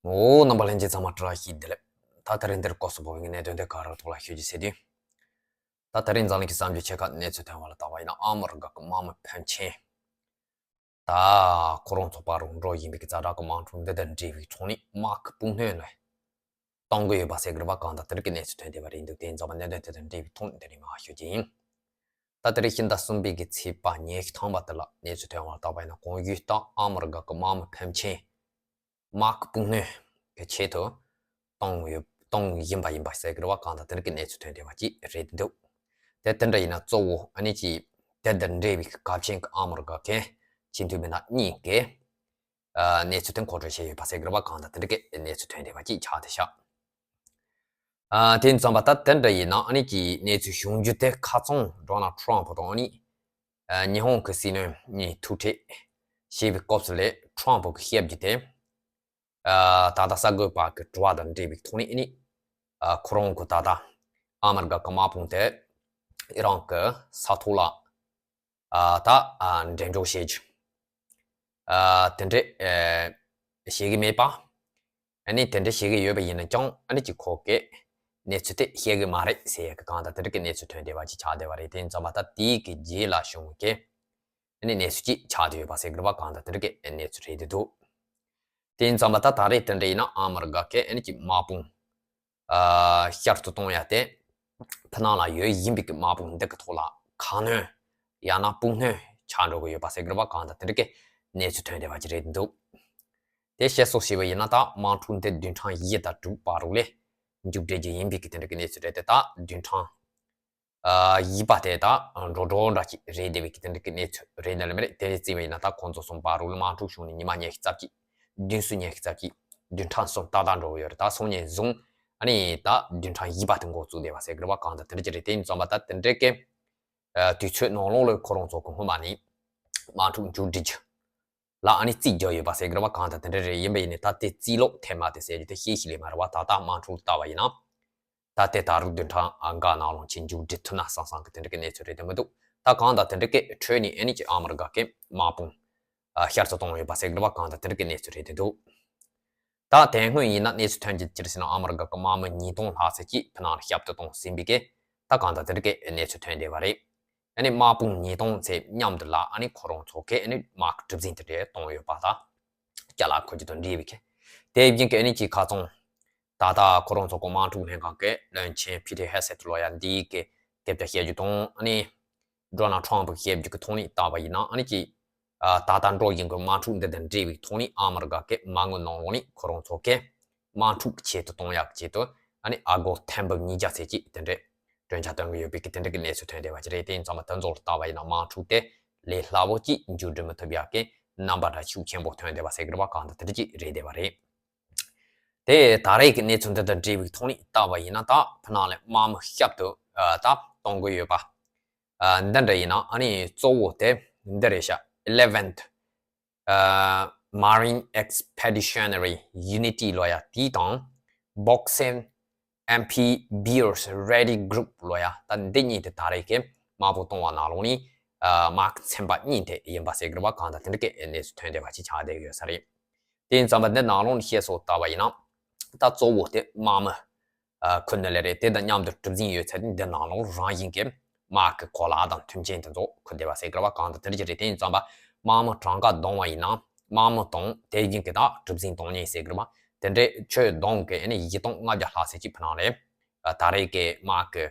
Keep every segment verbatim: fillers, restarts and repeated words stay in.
འོ། རྣམ་པ་ལྷན་རྒྱས་ཚང་མ་བཀྲ་ཤིས་བདེ་ལེགས། ད་དེ་རིང་འདིར་སྐབས་སུ་བབས་པའི་གནད་དོན་དེ་ག་རེ་ཐོག་ལ་ཤོད་རྒྱུ་ཟེར་དུས། ད་དེ་རིང་འཛམ་གླིང་གི་གསར་འགྱུར་ཆེ་ཁག་གནས་ཚུལ་ཐོན་པ་ལ་བལྟས་པ་ཡིན་ན། ཨ་མི་རི་ཀ་གི་དམག་མི་ཕོན་ཆེན་ད་ཁོ་རང་ཚོ་བར་འགྲོ་བཞིན་པའི་ཛ་དྲག་གི་དམག་འཁྲུག་འདི་དང་འབྲེལ་བའི་ཐོག་ནས་དམག་གི་སྤུངས་སྣོན་ལ་གཏོང་གི་ཡོད་པ་ཟེར་གི་རེད་པ། གང་ལྟར་དེ་འདྲ་གི་གནས་ཚུལ་ཐོན་བསྡད་པ་རེད་འདུག་དེ་ཡིན་ཙང་མ་གནད་དོན་དེ་དང་འབྲེལ་བའི་ཐོག་ནས་དེ་རིང་མར་ཤོད་ཀྱི་ཡིན། ད་དེ་རིང་ཕྱི་ཟླ་གསུམ་པའི་གི་ཚེས་པ་ཉི་ཤུ་ཐམ་པ་དེ་ལ་གནས་ཚུལ་ཐོན་པ་ལ་བལྟས་པ་ཡིན་ན། གོང་ཞུས་ལྟར་ཨ་མི་རི་ཀ་གི་དམག་མི་ཕོན་ཆེན་དམག་གི་སྤུངས་སྣོན་གྱི་ཆེད་དུ་གཏོང་ཡོད། གཏོང་བཞིན་པ་ཡིན་པ་ཟེར་གི་རེད་པ། གང་ལྟར་དེ་འདྲ་གི་གནས་ཚུལ་ཐོན་བསྡད་པ་ཅིག་རེད་འདུག་དེ་དེ་འདྲ་ཡིན་ན་གཙོ་བོ་ཨ་ནི་ཅིག་དེ་དང་འབྲེལ་བའི་གལ་ཆེན་གྱི་ཨ་མི་རི་ཀ་གི་སྤྱི་འཐུས་མི་སྣ་གཉིས་ཀྱིས་ཨ་གནས་ཚུལ་དེ་མཁོ་སྤྲོད་བྱས་ཡོད་པ་ཟེར་གི་རེད་པ། གང་ལྟར་དེ་འདྲ་གི་གནས་ཚུལ་ཐོན་བསྡད་པ་ཅིག་ཆགས་བསྡད་ཤག་ཨ་དེ་ཙམ་པ་ད་དེ་འདྲ་ཡིན་ན། ཨ་ནི་ཀྱི་གནས་ཚུལ་བྱུང་རྒྱུ་དེ་ཁ་སང་ཌོ་ནལ་ཊམ་ཕུ་དང་ཨ་ནི་ཨ་ཉི་ཧོང་གི་སྲིད་བློན་གཉིས་ཐུག་འཕྲད་བྱས་པའི་སྐབས་སུ་ལས་ཊམ་ཕུ་གིས་བཤད་རྒྱུ་དེ། ཨ་ད་ལྟ་གསར་འགོད་པ་གི་དྲི་བ་དང་འབྲེལ་བའི་ཐོག་ནས་ཨ་ནི་ཨ་ཁོ་རང་གིས་ད་ལྟ་ཨ་མི་རི་ཀ་གི་དམག་དཔུང་དེ་ཨི་རན་གྱི་ས་ཐོག་ལ་ཨ་ད་ཨ་འགྲེམས་འཇོག་བྱེད་རྒྱུ་ཨ་དེ་འདྲ་ཨ་བྱེད་ཀྱི་མེད་པ། ཨ་ནི་དེ་འདྲ་བྱེད་ཀྱི་ཡོད་པ་ཡིན་ན་ཀྱང་ཨ་ནི་ཅིག་ཁོ་གིས་གནས་ཚུལ་དེ་བཤད་ཀྱི་མ་རེད་ཟེར་ཡག་གི་གང་ལྟར་དེ་འདྲ་གི་གནས་ཚུལ་ཐོན་བསྡད་པ་ཅིག་ཆགས་བསྡད་པ་རེད། དེ་ཡིན་ཙང་མ་ད་དེའི་གི་རྗེས་ལ་བྱུང་གི་ཨ་ནི་གནས་ཚུལ་ཅིག་ཆགས་བསྡད་ཡོད་པ་ཟེར་གི་རེད་པ། གང་ལྟར་དེ་འདྲ་གི་གནས་ཚུལ་རེད་འདུག་དེ་ཡིན་ཙང་མ་ད་ད་རེས་དེ་འདྲ་ཡིན་ན་ཨ་མི་རི་ཀ་གི་ཨ་ནི་ཅིག་དམག་དཔུང་ཨ་བསྐྱར་དུ་གཏོང་ཡག་དེ་ཕྱི་ནང་ལ་ཡོད་བཞིན་པའི་གི་དམག་དཔུང་འདི་གི་ཐོག་ལ་ཁ་སྣོན་ཡང་ན་སྤུངས་སྣོན་ཆགས་འགྲོ་གི་ཡོད་པ་ཟེར་གི་རེད་པ། གང་ལྟར་དེ་འདྲ་གི་གནས་ཚུལ་ཐོན་བསྡད་པ་ཅིག་རེད་འདུག་དེ་བཤད་སྲོལ་བྱས་པ་ཡིན་ན་ད་དམག་འཁྲུག་འདི་བདུན་ཕྲག་བཞི་དང་དྲུག་བར་དུ་ལ་མཇུག་སྒྲིལ་རྒྱུ་ཡིན་པའི་གི་དེ་འདྲ་གི་གནས་ཚུལ་རེད་དེ། ད་བདུན་ཕྲག་ཨ་བཞི་པ་དེ་ད་འགྲོ་འགྲོ་འདྲ་ཅིག་རེད་བསྡད་པའི་གི་དེ་འདྲ་གི་གནས་ཚུལ་རེད་འདུག་ལབ་མ་རེད། དེ་རེད་བརྩིས་པ་ཡིན་ན་ད་ཁོང་ཚོ་གསུམ་བར་དུ་ལ་དམག་འཁྲུག་བྱུང་ནས་ཉི་མ་ཉི་ཤུ་རྩ་གཅིག་བདུན་ཚོད་ཉི་ཤུ་རྩ་གཅིག་བདུན་ཕྲག་གསུམ་ཏག་ཏག་འགྲོ་གི་ཡོད་རེད། ད་སང་ཉིན་བཟུང་ཨ་ནི་ད་བདུན་ཕྲག་བཞི་པ་དེ་འགོ་བཙུགས་བསྡད་པ་ཟེར་གི་རེད་པ། གང་ལྟར་དེ་འདྲ་ཅིག་རེད། དེ་ཡིན་ཙང་མ་ད་དེ་འདྲ་གི་ཨ་དུས་ཚོད་ནང་ལོགས་ལ་ཁོ་རང་ཚོ་གི་སྔོན་མ་ནས་དམག་འཁྲུག་མཇུག་སྒྲིལ་རྒྱུ་ལ་ཨ་ནི་རྩིས་རྒྱག་ཡོད་པ་ཟེར་གི་རེད་པ། གང་ལྟར་དེ་འདྲ་རེད། ཡིན་པ་ཡིན་ནའི་ད་དེ་རྩིས་ལོག་ཐེབས་མ་ཐེབས་ཟེར་རྒྱུ་དེ་ཤེས་ཤེས་ལེ་མ་རེད་པ། ད་ལྟ་དམག་འཁྲུག་ལ་བལྟས་པ་ཡིན་ན། ད་དེ་ད་རུང་བདུན་ཕྲག་འགའ་ནང་ལོགས་ཅིག་མཇུག་སྒྲིལ་ཐུབ་ན་བསམ་བསམ་གི་དེ་འདྲ་གི་གནས་ཚུལ་རེད་དེ་མི་འདུག་ད་གང་ལྟར་དེ་འདྲ་གི་ཁྲོད་ནས་ཨ་ནི་ཅིག་ཨ་མི་རི་ཀ་གི་དམག་དཔུང་ཨ་བསྐྱར་དུ་གཏོང་ཡོད་པ་ཟེར་གི་རེད་པ། གང་ལྟར་དེ་འདྲ་གི་གནས་ཚུལ་རེད་དེ་འདུག་ད་དེ་སྔོན་ཡིན་ན་གནས་ཚུལ་ཐོན་རྒྱུ་ཅི་རེད་ཟེར་ན། ཨ་མི་རི་ཀ་གི་དམག་མི་ཉིས་སྟོང་ལྷག་ཙམ་ཅིག་ཕྱི་ནང་ལ་བསྐྱར་དུ་གཏོང་ཟིན་པའི་གི་ད་གང་ལྟར་དེ་འདྲ་གི་གནས་ཚུལ་ཐོན་བསྡད་པ་རེད། ཨ་ནི་དམག་དཔུང་ཉིས་སྟོང་ཚོའི་མཉམ་དུ་ལ་ཨ་ནི་ཁོ་རང་ཚོ་གི་ཨ་ནི་དམག་གི་གྲུ་གཟིངས་དེ་འདྲ་གཏོང་ཡོད་པ་དང་། ཅ་ལག་མཁོ་རྒྱུ་དང་འབྲེལ་བའི་གི། དེ་བཞིན་གི་ཨ་ནི་ཅིག་ཁ་སང་ད་ལྟ་ཁོ་རང་ཚོ་གི་དམག་འཁྲུག་ལྷན་ཁང་གི་བློན་ཆེན་ཕི་ཏི་ཧེ་སེད་ལོ་ཡ་འདིའི་གི་དེབ་ཏུ་བཤད་རྒྱུ་དང་། ཨ་ནི་ཌོ་ནལ་ཊམ་ཕུ་བཤད་རྒྱུ་གི་ཐོག་ནས་བལྟས་པ་ཡིན་ན། ཨ་ནི་ཅིག་ཨ་ད་ལྟ་འགྲོ་བཞིན་གི་དམག་འཁྲུག་འདི་དང་འབྲེལ་བའི་ཐོག་ནས་ཨ་མི་རི་ཀ་གི་མ་དངུལ་ནང་ལོགས་ནས་ཁོ་རང་ཚོ་གི་དམག་འཁྲུག་ཆེད་དུ་གཏོང་ཡག་ཆེད་དུ་ཨ་ནི་ཨ་སྒོར་ཐེར་འབུམ་ཉིས་བརྒྱ་ཙམ་ཅིག་དེ་འདྲའི་གྲོན་ཆུང་བཏོན་གི་ཡོད་པའི་གི་དེ་འདྲ་གི་གནས་ཚུལ་ཐོན་བསྡད་པ་ཅིག་རེད། དེ་ཡིན་ཙང་མ་དེ་ཚོ་ལ་བལྟས་པ་ཡིན་ན་དམག་འཁྲུག་དེ་ལས་སླ་པོ་ཅིག་མཇུག་སྒྲིལ་མི་ཐུབ་ཡག་གི་རྣམ་པ་འདྲ་ཤུགས་ཆེན་པོ་ཐོན་བསྡད་པ་ཟེར་གི་རེད་པ། གང་ལྟར་དེ་འདྲ་ཅིག་རེད་བསྡད་པ་རེད། དེ་ད་རེས་ཀྱི་གནས་ཚུལ་འདི་དང་འབྲེལ་བའི་ཐོག་ནས་བལྟས་པ་ཡིན་ན། ད་ཕྱི་ནང་ལ་དམག་མི་བསྐྱར་དུ་ཨ་ད་གཏོང་གི་ཡོད་པ་ཨ་འདི་འདྲ་ཡིན་ན། ཨ་ནི་གཙོ་བོ་དེ་འདི་རེད་ཤག eleventh ཨ་Marine Expeditionary Unit ལོ་ཡ་དེ་དང་། Boxing Amphibious Ready Group ལོ་ཡ། ད་འདི་གཉིས་དེ་ད་རེས་ཀྱི་དམག་དཔུང་གཏོང་བ་ནང་ལོགས་ནས་ཨ་དམག་ཚན་པ་གཉིས་དེ་ཡིན་པ་ཟེར་གི་རེད་པ། གང་ལྟར་དེ་འདྲ་གི་གནས་ཚུལ་ཐོན་བསྡད་པ་ཅིག་ཆགས་བསྡད་ཡོད་ས་རེད། དེ་ཡིན་ཙང་མ་འདི་ནང་ལོགས་ནས་བཤད་སྲོལ་བལྟས་པ་ཡིན་ན། ད་གཙོ་བོ་དེ་དམག་མི་ཨ་ཁུ་ནུ་ལེ་རེད། དེ་དང་མཉམ་དུ་གྲུ་གཟིངས་ཡོད་ཚད་འདི་ནང་ལོགས་རང་བཞིན་གྱི་དམག་གི་གོ་ལག་དང་མཐུན་རྐྱེན་དེ་ཚོ་འཁུར་བསྡད་པ་ཟེར་གི་རེད་པ། གང་ལྟར་དེ་འདྲ་ཅིག་རེད། དེ་ཡིན་ཙང་མ་དམག་མི་གྲངས་ཀ་བསྡོམས་པ་ཡིན་ན། དམག་མི་དང་དེ་བཞིན་གྱི་ད་གྲུ་གཟིངས་གཏོང་མཁན་ཟེར་གི་རེད་པ། དེ་འདྲའི་ཁྱོན་བསྡོམས་ཀྱི་ཨ་ནི་བཞི་སྟོང་ལྔ་བརྒྱ་ལྷག་ཙམ་ཅིག་ཕྱི་ནང་ལ་ཨ་ད་རེས་ཀྱི་དམག་གི་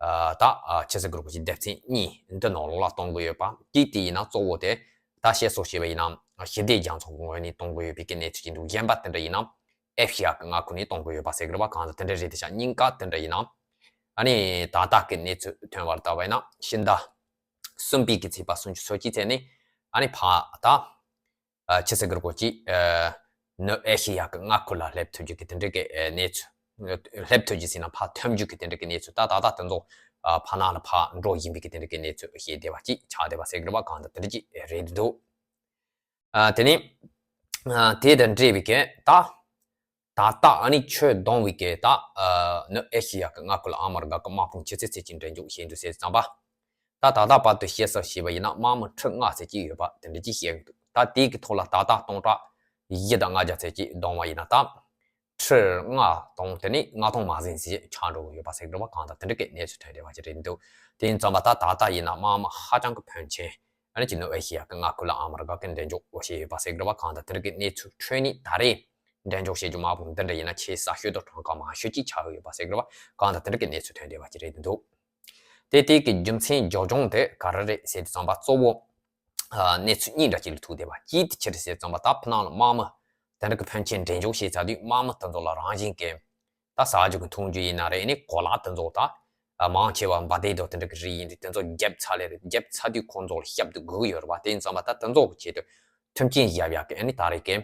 ཨ་ད་ཨ་ཆི་ཟེར་དགོས་རེད། ཀྱི་སྡེ་ཚན་གཉིས་འདི་ནང་ལོགས་ལ་གཏོང་གི་ཡོད་པ། གཅིག་དེ་ཡིན་ན་གཙོ་བོ་དེ་ད་བཤད་སྲོལ་བྱས་པ་ཡིན་ན་ཞི་བདེ་རྒྱ་མཚོ་གི་ངོས་ནས་གཏོང་གི་ཡོད་པའི་གི་གནས་ཚུལ་ཅིག་འདུག་གཞན་པ་དེ་འདྲ་ཡིན་ན་ཨེ་ཤེ་ཡ་གི་མངའ་ཁུལ་ནས་གཏོང་གི་ཡོད་པ་ཟེར་གི་རེད་པ། གང་ལྟར་དེ་འདྲ་རེད་དེ་ཤག་གཉིས་ཀ་དེ་འདྲ་ཡིན་ན། ཨ་ནི་ད་ལྟ་གི་གནས་ཚུལ་ཐོན་པ་ལ་བལྟས་པ་ཡིན་ན། ཕྱི་ཟླ་གསུམ་པའི་གི་ཚེས་པ་སུམ་ཅུ་སོ་གཅིག་ཚེས་ནས་ཨ་ནི་ཕར་ད་ཨ་ཆི་ཟེར་དགོས་རེད། ཀྱི་ཨ་ནུབ་ཨེ་ཤེ་ཡ་གི་མངའ་ཁུལ་ལ་སླེབས་ཐུབ་རྒྱུ་གི་དེ་འདྲ་གི་ཨ་གནས་ཚུལ། སླེབས་ཐུབ་རྒྱུ་ཟེར་ན་ཕར་ཐོན་རྒྱུ་གི་དེ་འདྲ་གི་གནས་ཚུལ། ད་ད་ལྟ་དེ་ཚོ་ཨ་ཕར་ནང་ལ་ཕར་འགྲོ་བཞིན་པའི་གི་དེ་འདྲ་གི་གནས་ཚུལ་བཤད་བསྡད་པ་ཅིག་ཆགས་བསྡད་པ་ཟེར་གི་རེད་པ། གང་ལྟར་དེ་འདྲ་ཅིག་རེད་འདུག་ཨ་དེ་ནས་ཨ་དེ་དང་འབྲེལ་བའི་གི་ད་ད་ལྟ་ཨ་ནི་ཁྱོན་བསྡོམས་པའི་གི་ད་ཨ་ནུབ་ཨེ་ཤེ་ཡ་གི་མངའ་ཁུལ་ལ་ཨ་མི་རི་ཀ་གི་དམག་དཔུང་ཇེ་ཆེ་ཇེ་ཆེ་འགྲོ་རྒྱུ་བཤད་འདུག་ཟེར་ཙམ་པ། ད་ད་ལྟ་བར་དུ་བཤད་སྲོལ་བྱས་པ་ཡིན་ན་དམག་མི་ཁྲི་ལྔ་ཙམ་ཅིག་ཡོད་པ་དེ་འདྲ་ཅིག་བཤད་འདུག་ད་དེའི་གི་ཐོག་ལ་ད་ལྟ་སྟོང་ཕྲག་བཞི་དང་ལྔ་བརྒྱ་ཙམ་ཅིག་བསྡོམས་པ་ཡིན་ན། ད་ ཁྲི་ལྔ་དང་དེ་ནས་ལྔ་སྟོང་མ་ཟིན་ཞིག་ཆག་འགྲོ་གི་ཡོད་པ་ཟེར་གི་རེད་བ། གང་ལྟར་དེ་འདྲ་གི་གནས་ཚུལ་ཐོན་བསྡད་པ་ཅིག་རེད་འདུག་དེ་ཡིན་ཙང་མ་ད་ད་ལྟ་ཡིན་ན་དམག་མི་ཧ་ཅང་གི་ཕོན་ཆེན་ཨ་ནི་ཅིག་ནུབ་ཨེ་ཤི་ཡ་གི་མངའ་ཁུལ་ལ་ཨ་མི་རི་ཀ་གི་འགྲན་ཞུགས་བྱས་ཡོད་པ་ཟེར་གི་རེད་བ། གང་ལྟར་དེ་འདྲ་གི་གནས་ཚུལ་འཕྲོས་ནས་ད་རེས་འགྲན་ཞུགས་བྱེད་རྒྱུ་དམག་དཔུང་འདི་འདྲ་ཡིན་ན་ཆེས་ས་ཤོད་དུ་གྲངས་ཀ་མང་ཤོས་ཅིག་ཆགས་ཡོད་པ་ཟེར་གི་རེད་བ། གང་ལྟར་དེ་འདྲ་གི་གནས་ཚུལ་ཐོན་བསྡད་པ་ཅིག་རེད་འདུག་དེ་དེ་གི་རྒྱུ་མཚན་རྒྱབ་ལྗོངས་དེ་ག་རེ་རེད་ཟེར་དུས་ཙམ་པ་གཙོ་བོ་ཨ་གནས་ཚུལ་གཉིས་འདྲ་ཅིག་ལ་ཐུག་བསྡད་པ། གཅིག་དེ་ཅི་རེད་ཟེར་ཙམ་པ་ད་ཕི་ནང་ལ་དམག་མི་དེ་འདྲ་གི་ཕོན་ཆེན་འགྲན་ཞུགས་བྱས་ཚར་དུས་དམག་མི་དེ་ཚོ་ལ་རང་བཞིན་གྱི་ད་ཟ་རྒྱུ་གི་འཐུང་རྒྱུ་ཡིན་ན་རེད། ཨ་ནི་གོ་ལག་དེ་ཚོ་ད་ཨ་མང་ཆེ་བ་འབའ་ཏེ་དང་དེ་འདྲ་གི་རིགས་ཡིན་དུས་དེ་ཚོ་བརྒྱབ་ཚར་ལེ་རེད། བརྒྱབ་ཚར་དུས་ཁོང་ཚོ་ལ་བཤབ་དུས་སྒུག་གི་ཡོད་རེད་བ། དེ་ཡིན་ཙང་མ་ད་དེ་ཚོ་གི་ཆེད་དུ་མཐུན་རྐྱེན་བཞག་ཡག་གི་ཨ་ནི་ད་རེས་ཀྱི་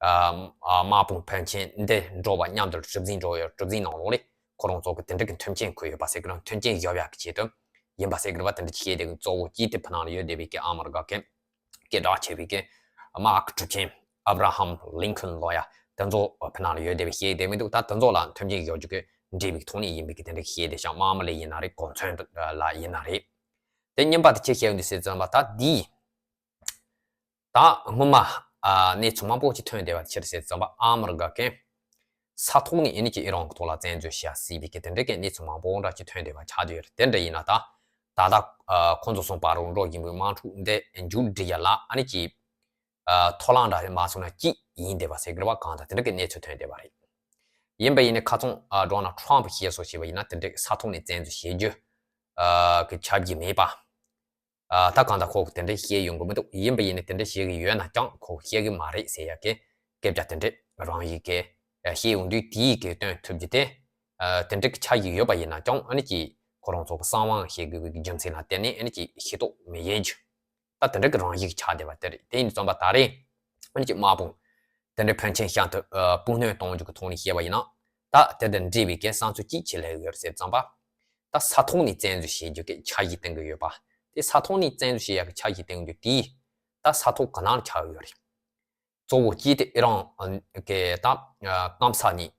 ཨ་ཨ་དམག་དཔུང་ཕོན་ཆེན་འདི་འགྲོ་བ་མཉམ་དུ་གྲུ་གཟིངས་འགྲོ་ཡོད། གྲུ་གཟིངས་ནང་ལོགས་ལས་ཁོ་རང་ཚོ་གི་དེ་འདྲ་གི་མཐུན་རྐྱེན་ཁུར་ཡོད་པ་ཟེར་གི་རང་མཐུན་རྐྱེན་བཞག་ཡག་གི་ཆེད་དུ་ཡིན་པ་ཟེར་གི་རེད་བ། དེ་འདྲ་བཤད་དེ་གཙོ་བོ་གཅིག་དེ་ཕི་ནང་ལ་ཡོད་བསྡད་པའི་གི་ཨ་མི་རི་ཀ་གི་སྐད་གྲགས་ཆེ་བའི་གི་དམག་གི་གྲུབ་ཆེན་ཨབ་ར་ཧམ་ལིན་ཁོན་ལོ་ཡ་དེ་ཚོ་ཕི་ནང་ལ་ཡོད་བསྡད་པའི་བཤད་དེ་མི་འདུག་ད་དེ་ཚོ་ལ་མཐུན་རྐྱེན་བཞག་རྒྱུ་གི་འབྲེལ་བའི་ཐོག་ནས་ཡིན་པའི་གི་དེ་འདྲ་བཤད་དེ་ཤག་དམག་མི་ལ་ཡིན་ན་རེད། གོ་མཚོན་ལ་ཡིན་ན་རེད། དེ་གཉིས་པ་དེ་ཅི་བཤད་ཡོད་འདུག་ཟེར་ཙམ་པ་ད་འདི་ད་སྔོན་མ་ཨ་གནས་ཚུལ་མང་པོ་ཅིག་ཐོན་བསྡད་པ་ཅི་རེད་ཟེར་ཙམ་པ་ཨ་མི་རི་ཀ་གི་ས་ཐོག་ནས་ཨ་ནི་ཅིག་ཨི་རན་གི་ཐོག་ལ་བཙན་འཛུལ་བྱས་སྲིད་པའི་གི་དེ་འདྲ་གི་གནས་ཚུལ་མང་པོ་འདྲ་ཅིག་ཐོན་བསྡད་པ་ཆགས་བསྡད་ཡོད་རེད། དེ་འདྲ་ཡིན་ན་ད་ད་ལྟ་ཨ་ཁོང་ཚོ་གསུམ་བར་དུ་འགྲོ་བཞིན་པའི་དམག་འཁྲུག་འདི་མཇུག་སྒྲིལ་ཡ་ལ་ཨ་ནི་ཅིག་ཨ་ཐོ་རངས་འདྲ་མ་སོང་ན་ཅིག་ཡིན་བསྡད་པ་ཟེར་གི་རེད་བ། གང་ལྟར་དེ་འདྲ་གི་གནས་ཚུལ་ཐོན་བསྡད་པ་རེད། ཡིན་པ་ཡིན་ནའི་ཁ་སང་ཨ་ཌོ་ནལ་ཊམ་པ་བཤད་སྲོལ་བྱས་པ་ཡིན་ན་དེ་འདྲའི་ས་ཐོག་ནས་བཙན་འཛུལ་བྱེད་རྒྱུ་ཨ་གི་ཁྱབ་ཀྱི་མེད་པ། ཨ་ད་གང་ལྟར་ཁོ་གི་དེ་འདྲ་བཤད་ཡོང་གི་མི་འདུག་ཡིན་པ་ཡིན་ནའི་དེ་འདྲ་བཤད་གི་ཡོད་ན་ཀྱང་ཁོ་བཤད་གི་མ་རེད་ཟེར་ཡ་གི་སྐད་ཆ་དེ་འདྲ་རང་ཡིག་གི་བཤད་ཡོང་དུས་དེ་ཡི་གི་སྟོན་ཐུབ་རྒྱུ་དེ་ཨ་དེ་འདྲ་གི་ཆ་ཡིག་ཡོད་པ་ཡིན་ན་ཀྱང་ཨ་ནི་ཅིག་ཁོ་རང་ཚོ་གི་གསང་བ་བཤད་དགོས་པའི་རྒྱུ་མཚན་ལ་བརྟེན་ནས་ཨ་ནི་ཅིག་ཤེས་རྟོགས་མི་ཡོད་རྒྱུ། ད་དེ་འདྲ་གི་རང་བཞིན་ཆགས་བསྡད་པ་དེ་རེད། དེ་ཡིན་ཙམ་པ་ད་རེས་ཨ་ནི་ཅིག་དམག་དཔུང་དེ་འདྲའི་ཕོན་ཆེན་ཤང་དུ་ཨ་སྤུངས་སྣོན་གཏོང་རྒྱུ་གི་ཐོག་ནས་བཤད་པ་ཡིན་ན། ད་དེ་དང་འབྲེལ་བའི་གི་བསམ་ཚུལ་གཅིག་ཆེད་ལས་ཡོད་ཟེར་ཙམ་པ། ད་ས་ཐོག་ནས་བཙན་འཛུལ་བྱེད་རྒྱུ་གི་འཆར་གཞི་བཏིང་གི་ཡོད་པ། དེ་ས་ཐོག་ནས་བཙན་འཛུལ་བྱེད་ཡག་གི་འཆར་གཞི་བཏིང་རྒྱུ་དེས་ད་ས་ཐོག་ག་ནང་ལ་ཆགས་ཡོད་རེད། གཙོ་བོ་གཅིག་དེ་ཨི་རན་གི་ད་སྐམ་ས་ནས་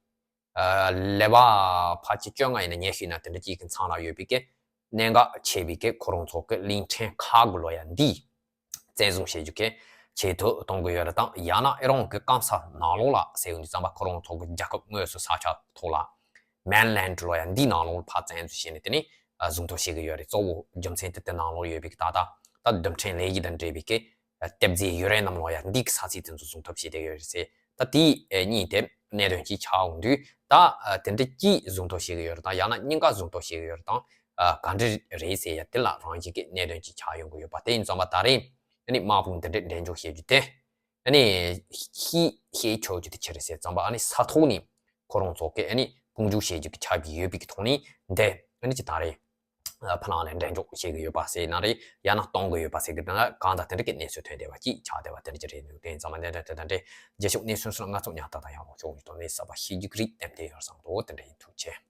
ལེ་བ་ཕལ་ཆེར་བཅོ་ལྔ་ཡིན་ན་ཉི་ཤུ་ཡིན་ན་དེ་འདྲ་གཅིག་གི་མཚམས་ལ་ཡོད་པའི་གི་གནད་འགག་ཆེ་བའི་གི་ཁོ་རང་ཚོ་གི་གླིང་ཕྲན་ཁག་གི་ལོ་ཡ་འདི་བཙན་བཟུང་བྱེད་རྒྱུ་གི་ཆེད་དུ་གཏོང་གི་ཡོད་རེད་དང་། ཡང་ན་ཨི་རན་གི་སྐམ་ས་ནང་ལོགས་ལ་ཟེར་ཡོང་དུས་ཙམ་པ་ཁོ་རང་ཚོ་གི་རྒྱལ་ཁབ་དངོས་སུ་ས་ཆ་ཐོག་ལ་མེན་ལེན་ཌི་ལོ་ཡ་འདིའི་ནང་ལོགས་ལ་ཕར་བཙན་འཛུལ་བྱས་ནས་དེ་ནས་བཟུང་ཐབས་བྱེད་ཀྱི་ཡོད་རེད། གཙོ་བོ་རྒྱུ་མཚན་དེ་དེ་ནང་ལོགས་ཡོད་པའི་གི་ད་ལྟ་ད་རྡུལ་ཕྲན་ལས་གཞི་དང་འབྲེལ་བའི་གི་ལྟེབ་རྫས་ཡུ་རེ་ནམ་ལོ་ཡ་འདི་གི་ས་ཚིགས་དེ་ཚོ་བཟུང་ཐབས་བྱེད་བསྡད་ཡོད་རེད་ཟེར། ད་དེ་གཉིས་དེ་གནད་དོན་གཅིག་ཆགས་ཡོང་དུས་ད་དེ་འདྲ་གཅིག་བཟུང་ཐབས་བྱེད་ཀྱི་ཡོད་རེད་དང་། ཡང་ན་གཉིས་ཀ་བཟུང་ཐབས་བྱེད་ཀྱི་ཡོད་རེད་དང་། ག་འདྲ་རེད་ཟེར་ཡ་དེ་ལ་རང་བཞིན་གྱི་གནད་དོན་གཅིག་ཆགས་ཡོང་གི་ཡོད་པ། དེ་ཡིན་ཙམ་པ་ད་རེས་ཨ་ནི་དམག་དཔུང་འདི་འདྲའི་འགྲན་ཞུགས་བྱེད་རྒྱུ་དེ་ཨ་ནི་ཤེས་ཤེས་ཆོག་རྒྱུ་དེ་ཅི་རེད་ཟེར་ཙམ་པ། ཨ་ནི་ས་ཐོག་ནས་ཁོ་རང་ཚོ་གི་ཨ་ནི་དཔུང་འཇུག་བྱེད་རྒྱུ་གི་ཆ་གི་ཡོད་པའི་གི་ཐོག་ནས་འདི་ཨ་ནི་ཅི་ད་རེས་ཕ་ལང་ལ་འགྲན་ཞུགས་བྱེད་ཀྱི་ཡོད་པ་ཟེར་ན་རེད། ཡང་ན་གཏོང་གི་ཡོད་པ་ཟེར་གི་ན་གང་ལྟར་དེ་འདྲ་གི་གནས་ཚུལ་ཐོན་བསྡད་པ་གཅིག་ཆགས་བསྡད་པ་དེ་འདྲ་ཅིག་རེད་འདུག་དེ་ཡིན་ཙང་མ་འདི་འདྲ་དེ་འདྲ་འདྲ་རྒྱལ་ཕྱུག་གནས་ཚུལ་སོགས་ང་ཚོ་ཉག་ཏག་ཏག་ཡག་པོ་ཤོག་འདུག་ནས་གསར་པ་ཤེས་རྒྱུ་གི་རིགས་ཏན་ཏན་ཡོད་བསམ་འདུག་དེ་འདྲ་ཡིན། ཐུགས་རྗེ་ཆེ།